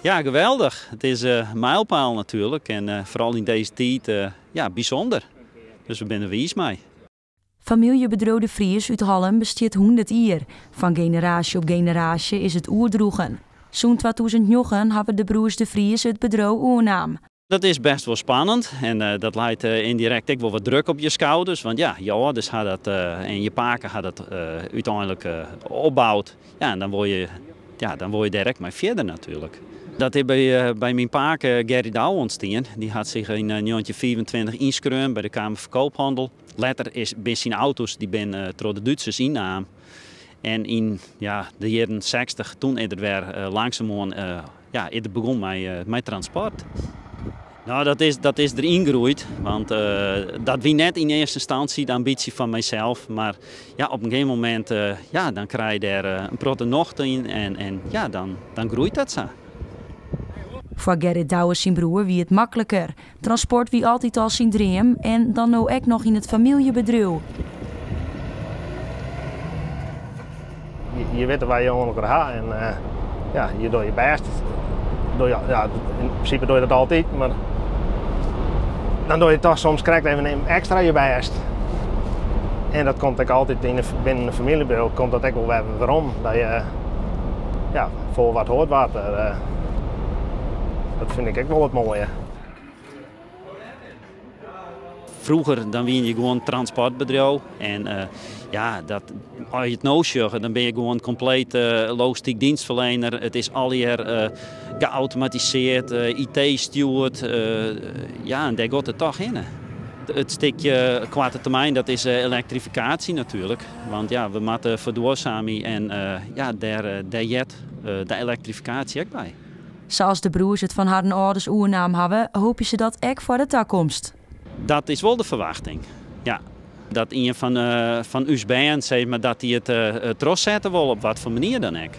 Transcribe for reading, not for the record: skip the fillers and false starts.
Ja, geweldich. It is in mijlpaal natuerlik en foaral yn dizze tiid ja, bysûnder. Dus we binne der wiis mei. Famyljebedriuw De Vries út Hallum bestiet 100 jier. Fan generaasje op generaasje is it oerdroegen. Sûnt 2009 hawwe de broers De Vries it bedriuw oernaam. Dat is best wol spannend en dat leit yndirekt ek wol wat druk op je skouders. Want ja, je âlders ha dat en je pake ha dat úteinlik opboud. Ja, en dan wol je, ja, dan wol je dêr ek mei fierder natuerlik. Dat is by myn pake Gerry Douwe ûntstien. Dy hat sich yn 1925 ynskreaun by de Kamer van Koophandel. Letter is, bin syn auto's dy bin troch de Dútsers ynnaam. En yn ja, de jierren 60, toen is er wer langsumoan ja, is er begûn mei transport. Nou, dat is der yngroeid, want dat wie net yn earste ynstânsje de ambysje fan mysels. Mar ja, op in gegeven momint, ja, dan krije je dêr in protte nocht yn en ja, dan groeit dat sa. Foar Gerrit Douwe syn broer wie it makliker. Transport wie altyd al syn dream en dan no ek noch yn it famyljebedriuw. Je witte wa je oan elkoar ha en ja, je dogge je bêst. Ja, yn prinsipe dogge je dat altyd, mar dan dogge je toch soms krekt even ekstra je bêst. En dat komt ek altyd binnen de famyljebedriuw komt dat ek wol wer werom. Dat je ja, foar wat hoort wat. Dat fyn ik ek wol it moaie. Froeger dan wiene je gewoan transportbedriuw en ja, as je it no sjogge, dan binne je gewoan kompleet logistyk dienstferliener. It is allegear geautomatisearre, IT-stjoerd. Ja, en dêr giet it toch hinne. It stikje koarte termyn, dat is elektrifikaasje natuerlik. Want ja, we moatte ferduorsumje en ja, dêr heart de elektrifikaasje ek by. Sa as de broers it fan harren âlders oernaam hawwe, hoopje se dat ek foar de takomst. Dat is wol de ferwachting, ja. Dat ien fan ús bern, sis mar, dat dy it trochsette wol op wat foar manier dan ek.